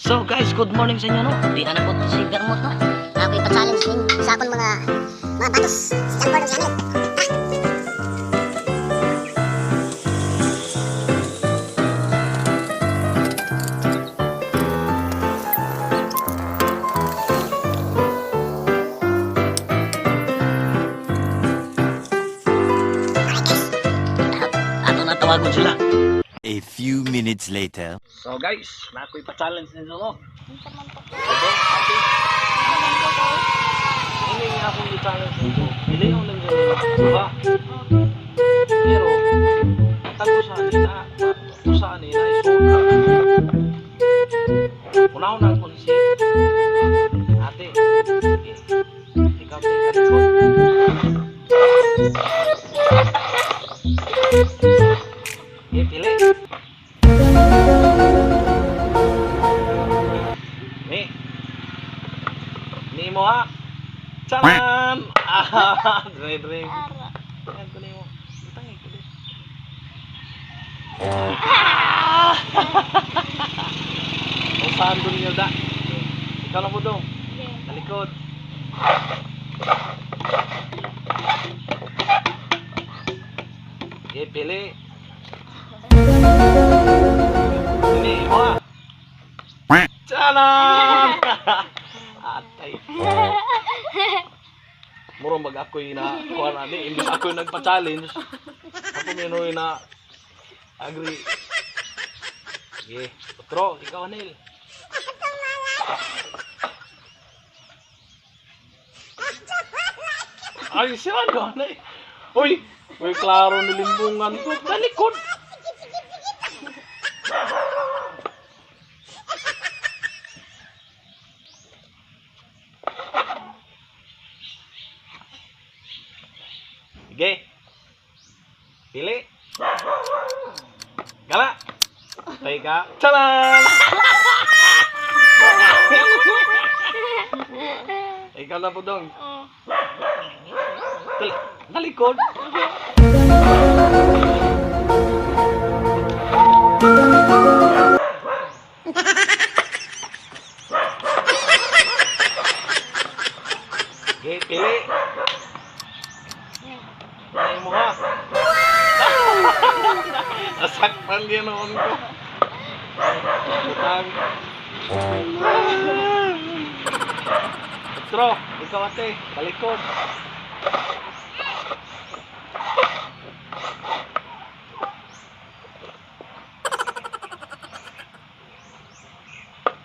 So guys, good morning sa inyo, no? Di na po si Vermouth, no? Ako ipa-challenge din sa akong mga batos. Si John Paul ug si Anel. Alright guys. Ato na tawagon sila. A few minutes later. So guys, na ako'y pa-challenge ninyo, no? Okay, ate. Ini nga akong i-challenge ninyo. Piliyon ninyo nila. Diba? Pero, tag usa ni na, usa ni na isuot. Unahon na ako si ate. Okay. Ikaw sa talikod. Okay, pili. Ni. Ni mo ha. Charan! Ah, dre dre. Ayan ko nimo. Butang ko din. Ah! O saan dun niyo da? Ikaw na po dong. Talikod. Okay, pili. Ini mo ha. Charan! Atay. Muro mag ako'y na kuha na ni imbis ako'y nagpa-challenge. Ako minoy na agree. Sige, otro, ikaw Anel. Ay, sira ko na eh. Uy, uy, klaro nilimbungan ko. Talikod. Sige. Pili. Gala. Teka. Charan! Ikaw na po dong. Talikod. Sige, pili. Ay mo ha. Nasaktan ginoon ko. Butang. Otro, ikaw ate, talikod.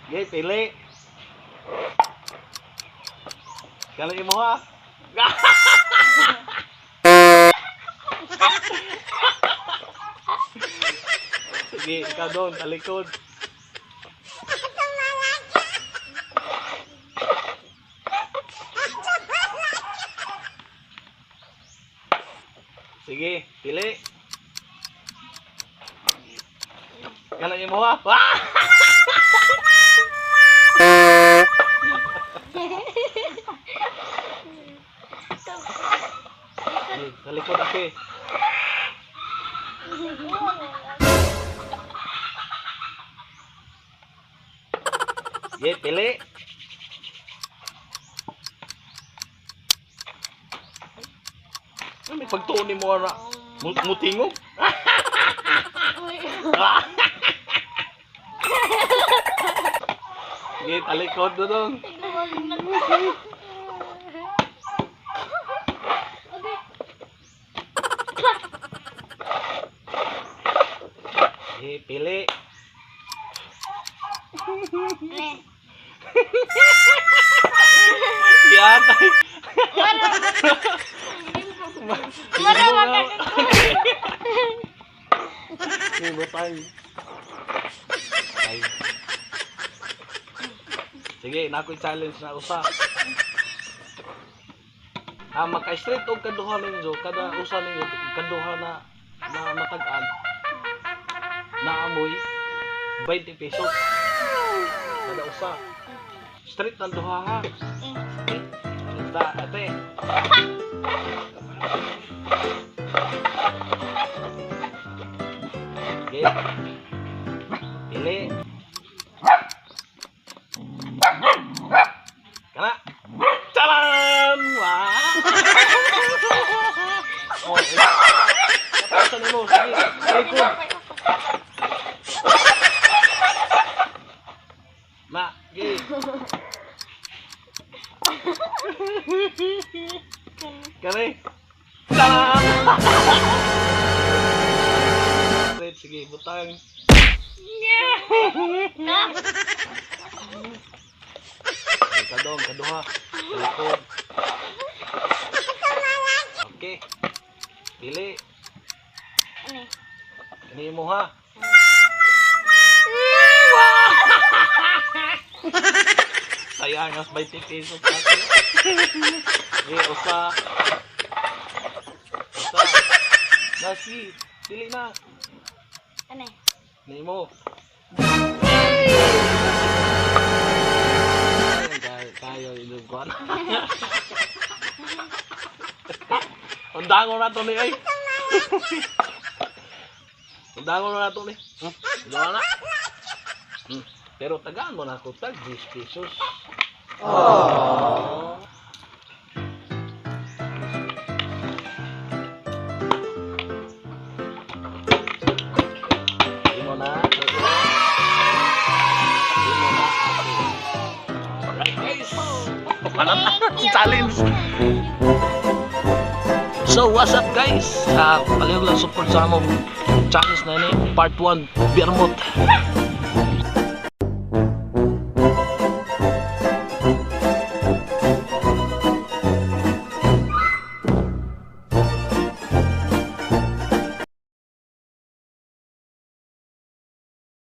Sige, pili. Kala mo ha. Sige, ikaw doon, talikod. Sige, pili. Kala mo ha. Ah! Sige, talikod ate. Sige, pili. Ay, may pagtuon ni mo na mutingog. Ah! Sige, talikod na dong. Sige, pili. Yatay. Mara May butang. Ay. Sige, na ako'y challenge na usa. Ah, maka-straight og kaduha ninyo, kada usa ninyo kaduha na na matag-an. Naamoy 20 pesos. Kada usa. Straight ng duha ha. Basta, ate. Sige. Pili. Likod. Ma, gi. Kani. Tama. Wait, sige, butang. Ay, kadong, kaduha. Likod. Okay. Dili. Ano? Kani mo ha. Sayang, as 20 pesos natin. Eh, usa. Usa. Nasi, dili na. Ano? Ni mo. Kayo, kayo, ilog ko. Undangon na to ni ay. Undangon na to ni. Undangon na. Pero tagaan mo na ako tag 10 pesos. Oh. Di mo na. Di mo na ako. Alright, guys. Wala na. Challenge. So what's up, guys? Palihog lang support sa among challenge na ini, part 1 Vermouth.